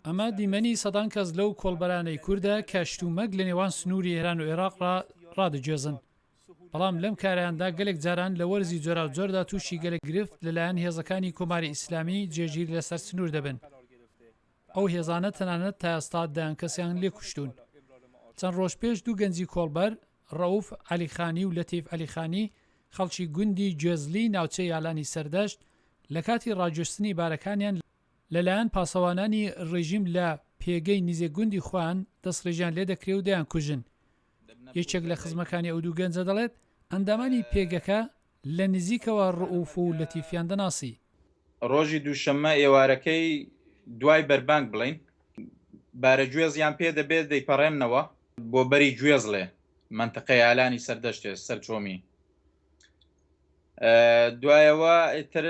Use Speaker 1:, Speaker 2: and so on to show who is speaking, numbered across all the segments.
Speaker 1: ئەمە دیمەنی سەدان کەس لەو کۆڵبەرانەی کوردە کە شتومەک لە نێوان سنووری ئێران و عێراق ڕا ڕادەگوێزن. بەڵام لەم کارەیاندا گەلێک جاران لە وەرزی جۆراوجۆردا تووشی گەلێک گرفت لە لایەن هێزەکانی کۆماری ئیسلامی جێگیر لەسەر سنوور دەبن. ئەو هێزانە تەنانەت تا ئێستا دەیان کەسیان لێ کوشتوون. چەند ڕۆژ پێش دوو گەنجی کۆڵبەر، ڕەئوف عەلیخانی و لەتیف عەلیخانی خەڵکی گوندی گوێزلی ناوچەی یالانی سەردەشت لە کاتی ڕاگوێستنی بارەکانیان لە لایەن پاسەوانانی ڕێژیم لە پێگەی نزیک گوندی خۆیان دەسڕێژیان لێ دەکرێ و دەیانکوژن. یەکێک لە خزمەکانی ئەو دوو گەنجە دەڵێت، ئەندامانی پێگەکە لە نزیکەوە ڕئوف و لەتیفیان دەناسی.
Speaker 2: ڕۆژی دووشەممە ئێوارەکەی دوای بەربانگ بڵێین بارە گوێزیان پێ دەبێت دەیپەڕێننەوە بۆ بەری گوێزڵێ مەنتقەی ئالانی سەردەشتێ سەر چۆمی دوایەوە ئیتر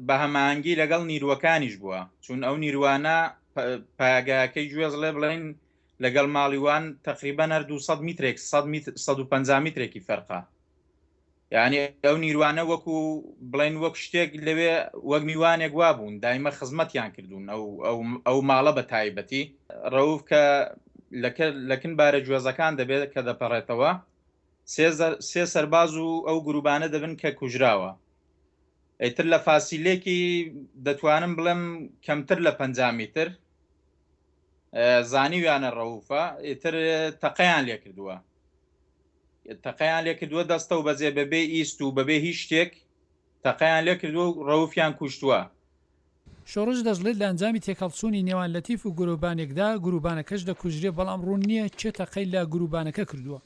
Speaker 2: بە هەماهەنگی لەگەڵ نیروەکانیش بووە چون ئەو نیروانە پایگاکەی گوێزڵێ بڵێن لەگەڵ ماڵی وان تقریبا هەر 200 میترێک 150 میترێکی فەرقە یعنی ئەو نیروانە وەکو بڵێن وەک شتێک لەوێ وەک میوانێک وابوون دایمە خزمەتیان کردوون ئەو ئەو ماڵە بە تایبەتی ڕەوف کە لەکن بارە گوێزەکان دەبێت کە دەپەڕێتەوە سێ سەرباز و ئەو گروبانە دەبن کە کوژراوە ئیتر لە فاسیلێکی دەتوانم بڵێم کەمتر لە 50 میتر زانیویانە ڕەوفە ئیتر تەقەیان لێ کردووە تەقەیان لێ کردووە دەستە و بەجێ بەبێ ئیست و بەبێ هیچ شتێک تەقەیان لێ کردووە و ڕەوفیان کوشتووە.
Speaker 1: شۆڕش دەشڵێت لە ئەنجامی تێکهەڵچوونی نێوان لەتیف و گروبانێکدا گروبانەکەش دەکوژرێ بەڵام ڕوون نییە کێ تەقەی لە گروبانەکە کردووە.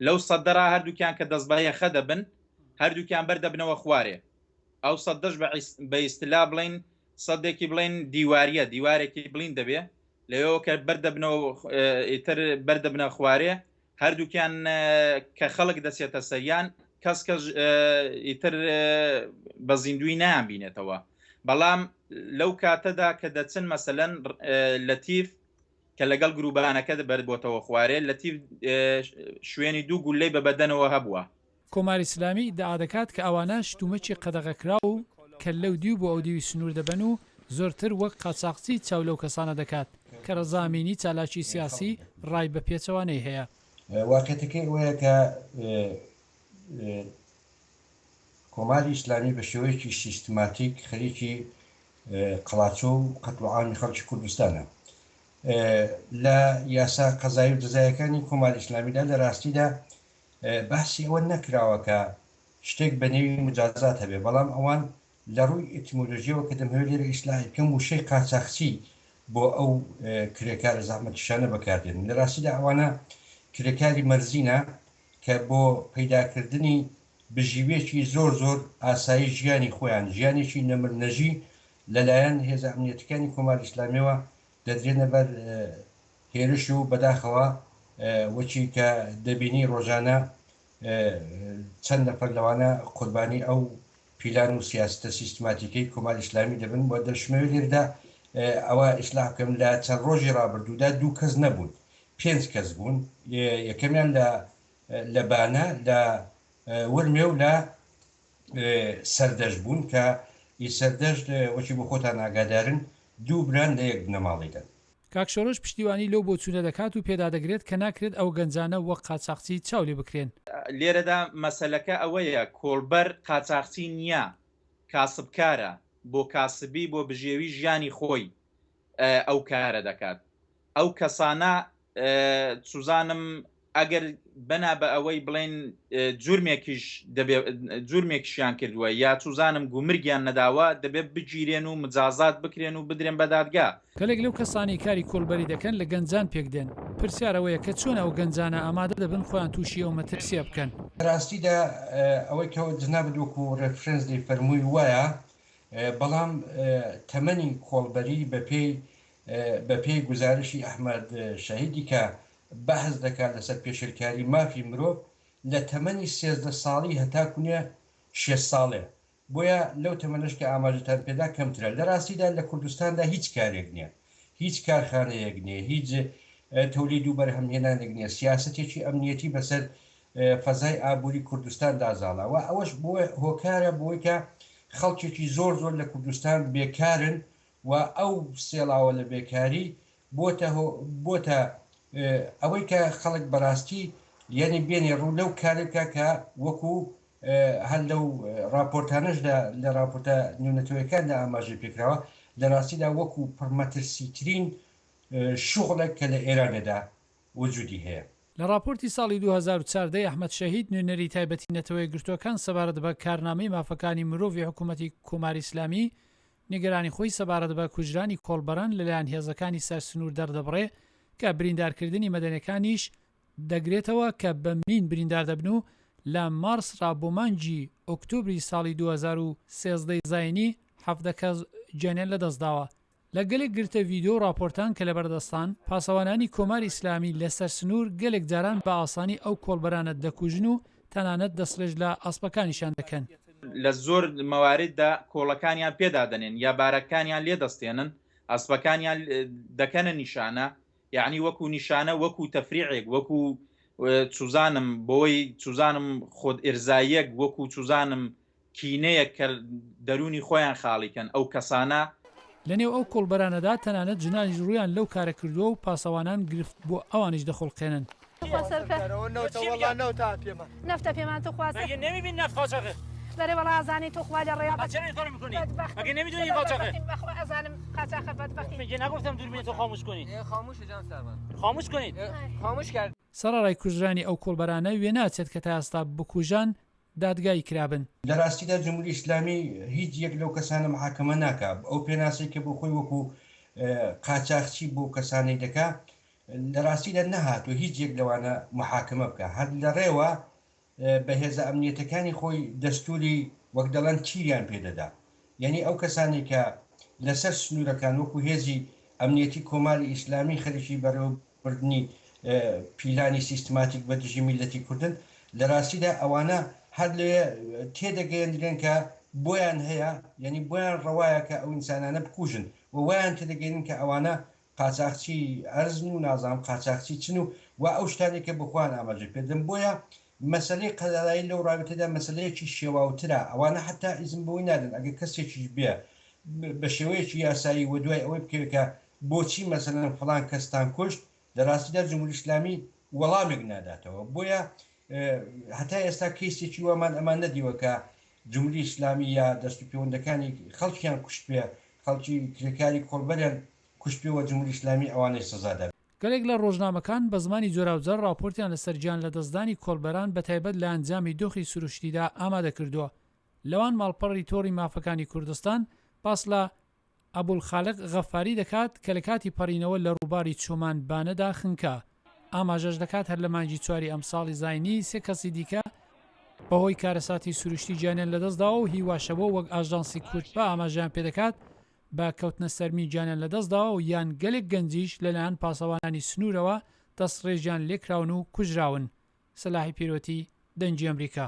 Speaker 2: لەو سەددەڕا هەردووکیان کە دەستبەیەخە دەبن هەردووکیان بەردەبنەوە خوارێ ئەو سەددەش بە ئیستلا بڵێین سەدێکی بڵێین دیواریە دیوارێکی بڵین دەبێ لەوێوە کە بەردەبنەوە ئیتر بەردەبنە خوارێ هەردووکیان کە خەڵک دەچێتە سەریان کەس کەس ئیتر بە زیندوی نایان بینێتەوە بەڵام لەو کاتەدا کە دەچن مەسەلەن لەتیف کە لەگەڵ گروبانەکە بەربۆتەوە خوارێ لەتیف شوێنی دوو گولەی بە بەدەنەوە هەبووە.
Speaker 1: کۆماری ئیسلامی ئیدعا دەکات کە ئەوانە شتومەکی قەدەغەکراو و کە لەو دیو بۆ ئەودیوی سنوور دەبەن و زۆرتر وەک قاچاخچی چاو لەو کەسانە دەکات کە ڕەزا ئەمینی چالاکی سیاسی ڕای بە پێچەوانەی هەیە.
Speaker 3: واقیعەتەکەی ئەوەیە کە کۆماری ئیسلامی بە شێوەیەکی سیستماتیک خەریکی قەڵاچۆ و قەتڵوعامی خەڵکی کوردستانە. لە یاسا قەزایی و جەزایەکانی کۆماری ئیسلامیدا لە ڕاستیدا باسی ئەوە نەکراوە کە شتێک بە نێوی مجازات هەبێ، بەڵام ئەوان لە ڕووی ئێتیمۆلۆژییەوە کە دەمهەوێ لێرە ئیسلاحی بکەم وشەی قاچاخچی بۆ ئەو کرێکارە زەحمەتکیشانە بەکار دێنن. لە ڕاستیدا ئەوانە کرێکاری مەرزینە کە بۆ پەیداکردنی بژیوێکی زۆر زۆر ئاسایی ژیانی خۆیان، ژیانێکی نەمر نەژی لە لایەن هێزە ئەمنیەتیەکانی کۆماری ئیسلامیەوە دەدرێنە بەر هێرش و بەداخەوە وەکی کە دەبینی ڕۆژانە چەند نەفەر لەوانە قوربانی ئەو پیلان و سیاستە سیستماتیکەی کۆماری ئیسلامی دەبن و دەشمەوێت لێرەدا ئەوە ئیسلاح بکەم لە چەند ڕۆژی ڕابردوودا دوو کەس نەبوون پێنج کەس بوون یەکەمیان لە لە بانە لە ورمێ و لە سەردەشت بوون کە ئی سەردەشت وەکی بۆ خۆتان ئاگادارن دوو بران لە یەک بنەماڵەیدان.
Speaker 1: کاک شۆڕش پشتیوانی لەو بۆچوونە دەکات و پێدادەگرێت کە ناکرێت ئەو گەنجانە وەک قاچاخچی چاو لێ بکرێن.
Speaker 2: لێرەدا مەسەلەکە ئەوەیە کۆڵبەر قاچاخچی نییە، کاسبکارە، بۆ کاسبی بۆ بژێوی ژیانی خۆی ئەو کارە دەکات. ئەو کەسانە چوزانم ئەگەر بەنا بە ئەوەی بڵێن جورمێکیش دەبێ جورمێکیشیان کردووە یا چوزانم گومرگیان نەداوە دەبێت بگیرێن و مجازات بکرێن و بدرێن بە دادگا.
Speaker 1: گەلێک لەو کەسانەی کاری کۆڵبەری دەکەن لە گەنجان پێکدێن، پرسیار ئەوەیە کە چۆن ئەو گەنجانە ئامادە دەبن خۆیان تووشی ئەو مەترسییە بکەن؟
Speaker 3: لە ڕاستیدا ئەوەی کە جەنابت وەکوو ڕێفرێنس دەیفەرمووی وایە، بەڵام تەمەنی کۆڵبەری بەپێی بەپێی گوزارشی ئەحمەد شەهیدی کە بەحس دەکات لەسەر پێشێلکاری مافی مرۆڤ لە تەمەنی 13 ساڵی هەتاکونێ شێست ساڵێ بۆیە لەو تەمەنەش کە ئاماژەتان پێدا کەمترە لە ڕاستیدا لە کوردستاندا هیچ کارێک نییە هیچ کارخانەیەک نییە هیچ تەولید و بەرهەمهێنانێک نییە سیاسەتێکی ئەمنیەتی بەسەر فەزای ئابووری کوردستاندا زاڵە و ئەوەش بۆ هۆکارە بۆی کە خەڵکێکی زۆر زۆر لە کوردستان بێکارن. و ئەو سێڵاوە لە بێکاری بۆتە هۆ بۆتە ئەوەی کە خەڵک بەراستی یەنی بێنێ ڕوو لەو کارە بکا کە وەکو هەر لەو ڕاپۆرتانەشدا لە ڕاپۆرتە نێونەتەوەیەکاندا ئاماژەی پێکراوە لە ڕاستیدا وەکو پڕمەترسیترین شوغڵێک کە لە ئێرانێدا وجودی هەیە.
Speaker 1: لە ڕاپۆرتی ساڵی 2014 ی ئەحمەد شەهید نوێنەری تایبەتی نەتەوەیەکگرتووەکان سەبارەت بە کارنامەی مافەکانی مرۆڤی حکوومەتی کۆماری ئیسلامی نیگەرانی خۆی سەبارەت بە کوژرانی کۆڵبەران لەلایەن هێزەکانی سەر سنوور دەردەبڕێ کە بریندارکردنی مەدەنیەکانیش دەگرێتەوە کە بە مین بریندار دەبن و لە مارس را بۆ مانگی ئۆکتۆبری ساڵی 2013 ی زاینی 17 کەس گیانیان لەدەستداوە. لە گەلێک گرتە ڤیدیۆ و ڕاپۆرتان کە لەبەردەستان، پاسەوانانی کۆماری ئیسلامی لە سەر سنوور گەلێک جاران بە ئاسانی ئەو کۆڵبەرانە دەکوژن و تەنانەت دەستڕێژ لە ئەسپەکانیشیان دەکەن.
Speaker 2: لە زۆر مەوارددا کۆڵەکانیان پێ دادەنێن یا بارەکانیان لێ دەستێنن، ئەسپەکانیان دەکەنە نیشانە، یەعنی وەکوو نیشانە، وەکوو تەفریعێک، وەکوو چوزانم بۆی چوزانم خۆد ئیرزاییەک، وەکوو چوزانم کینەیەک کە دەروونی خۆیان خاڵی کەن ئەو کەسانە.
Speaker 1: لەنێو ئەو کۆڵبەرانەدا تەنانەت ژنانیش ڕوویان لەو کارە کردووە و پاسەوانان گرفت بۆ ئەوانیش دەخوڵقێنن. سەڕەڕای کوژرانی ئەو کۆڵبەرانە، وێناچێت کە تا ئێستا بکوژان دادگایی کرابن.
Speaker 3: لە ڕاستیدا جمهوری ئیسلامی هیچ یەک لەو کەسانە محاکەمە ناکا. ئەو پێناسەی کە بۆ خۆی وەکوو قاچاخچی بۆ کەسانەی دەکا لە ڕاستیدا نەهاتووە هیچ یەک لەوانە محاکەمە بکا. هەر لە ڕێوە بە هێزە ئەمنیەتەکانی خۆی دەستووری وەک دەڵێن تیریان پێ دەدا. یانی ئەو کەسانەی کە لەسەر سنوورەکان وەکوو هێزی ئەمنیەتی کۆماری ئیسلامی خەریکی بەڕێوە بردنی پیلانی سیستماتیک بە دژی میللەتی کوردن، لە ڕاستیدا ئەوانە هەر لەوێ تێدەگەیەندرێن کە بۆیان هەیە، یانی بۆیان ڕەوایە کە ئەو ئینسانانە بکوژن و وایان تێدەگەیەنن کە ئەوانە قاچاخچی ئەرزن و نازانم قاچاخچی چن و و ئەو شتانەی کە بە خۆیان ئاماژە پێ دەدەن. بۆیە مەسەلەی قەرارایی لەو ڕابتەدا مەسەلەیەکی شێواوترە، ئەوانە حەتا ئیزن بەوەی نادەن ئەگەر کەسێکیش بێ بە شێوەیەکی یاسایی وەدوای ئەوەی بکەوێ کە بۆچی مەسەلەن فڵان کەستان کوشت، لە ڕاستیدا جمهوری ئیسلامی وەڵامێک ناداتەوە. بۆیە هەتا ئێستا کەیسێکی وامان ئەمان نەدیوە کە جمهوری ئیسلامی یا دەست و پێوەندەکانی خەڵکیان کوشتبێ، خەڵکی کرێکاری کۆڵبەریان کوشتبێ و جمهوری ئیسلامی ئەوانەی سزا دابێ.
Speaker 1: گەلێک لە ڕۆژنامەکان بە زمانی جۆراوجۆر ڕاپۆرتیان لەسەر گیان لەدەستدانی کۆڵبەران بەتایبەت لە ئەنجامی دۆخی سروشتیدا ئامادە کردووە. لەوان ماڵپەڕی تۆڕی مافەکانی کوردستان باس لە ئەبولخالق غەفاری دەکات کە لە کاتی پەڕینەوە لە ڕووباری چۆمان بانەدا خنکا. ئاماژەش دەکات هەر لە مانگی چواری ئەمساڵی زاینی سێ کەسی دیکە بەهۆی کارەساتی سروشتی گیانیان لەدەستداوە و هیواشەوە وەک ئاژانسی کوردپا ئاماژەیان پێدەکات بە کەوتنە سەرمی گیانیان لەدەستداوە و یان گەلێک گەنجیش لەلایەن پاسەوانانی سنوورەوە دەستڕێژیان لێکراون و کوژراون. سەلاحی پیرۆتی، دەنگی ئەمریکا.